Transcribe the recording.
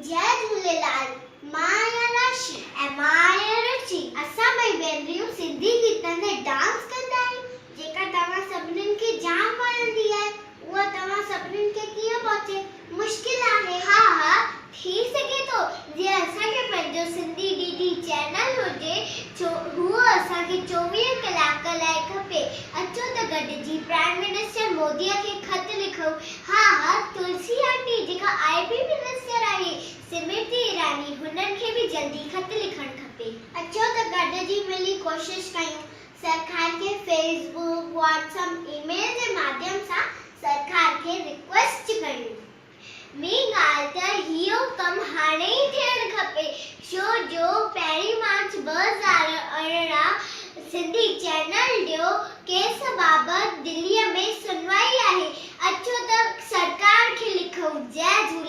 جئي جهوليلال، مان آهيان راشي. ۽ مان آهيان رچي. اسان ٻئي ڀينريون سنڌي گيتن تي ڊانس ڪندا آهيون، جيڪا توهان سڀنين کي جام وڻندي آهي. اها توهان سڀنين کي ڪيئن پهچي، مشڪل آهي. ها ها ٿي سگهي ٿو، جي اسان کي پنهنجو سنڌي ڊي ڊي چينل هجي، ڇو اهو اسان کي 24 ڪلاڪ لاء کپي. اچو ته گڏجي پرائيم منسٽر موديء کي خط لکون. ها ها تلسي آنٽي جيڪا آء بي منسٽر آهي، سمرتي ايراني هنن کي به جلدي خط لکڻ کپي. اچو ته گڏجي ملي ڪوشش ڪيون سرڪار کي fee book, Whats up, اي ميل جي ماڌيم سان سرڪار کي رڪويسٽ ڪيون. ٻي ڳالهه ته اهو ڪم هاڻي ئي ٿيڻ کپي ڇو جو پهرين مارچ 2018 سنڌي چينل ڏيو ڪيس بابت دليء ۾ سنوائي آهي. اچو ته سرڪار کي لکون. جئه جهوليلال.